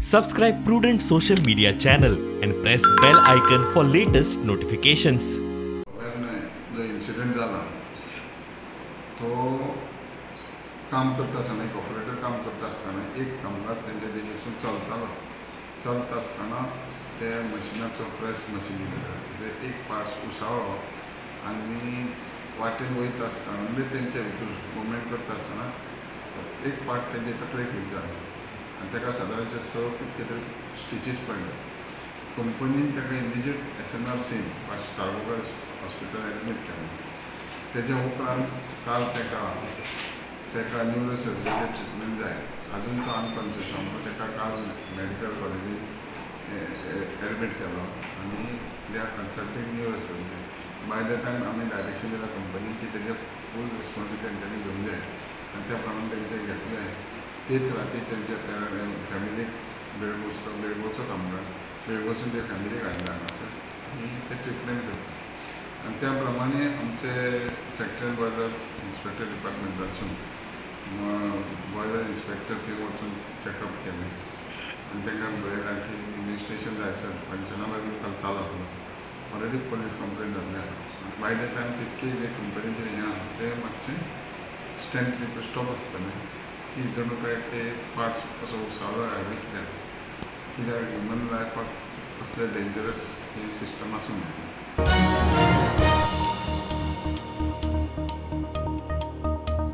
Subscribe Prudent social media channel and press bell icon for latest notifications. Verna जो incident जाला तो काम करता आसतना, एक ऑपरेटर काम करता आसतना, एक कामगार तेंच्या डिरेक्शन चलतालो. चलता आसतना ते मशिनाचो, प्रेस मशीन ते एक पार्ट्स उसळ्ळो आनी वाटेन वयता आसतना, म्हणजे तेंच्या भितर मुवमेंट करता आसतना एक पार्ट तेंचे तकलेक हिट जालो आनी ताका सादारणचे स कितके तरी स्टिचीस पडले. कंपनीन ताका इमिजिएट एसएनआरसी साळगांवकर हॉस्पिटल एडमीट केलें. तेज्या उपरांत काल ताका न्युरो सर्जरी ट्रिटमेंट जाय. अजून तो अनकॉन्शियस आसा म्हणून ताका काल मेडिकल कॉलेजीन एडमीट केलो आनी they are consulting neuro surgery. By the time आमी डायरेक्शन दिलां कंपनीक की तेजे फूल रिस्पॉन्सिबिलिटी तेंच्यांनी घेवंक जाय आनी त्या प्रमाणे तेंचे घेतलें. तेच राती तेंच्या फॅमिलीक बेळगोवचो, बेळगोवचो कामगार, बेळगोवसून ते फॅमिलीक हाडले हांगासर आनी ते ट्रिटमेंट करता. आनी त्या प्रमाणे आमचे फॅक्टरी बॉयलर इन्स्पेक्टर डिपार्टमेंटासून बॉयलर इन्स्पेक्टर थंय वचून चॅकअप केलें आनी तांकां बरयलां की इन्वेस्टिगेशन जाय सर. पंचनामा बीन काल चालू आसलो. ऑलरेडी पोलीस कंप्लेन जाल्ली आहा. बाय the time तितके जे कंपनीचें हें आहा तें मातशें स्टँड स्टॉप आसतलें की जणू काय ते पार्ट्स असो उसळ्ळो हायवे. कित्याक कित्याक ह्युमन लायफाक असले डेंजरस ही सिस्टम आसूंक जायना.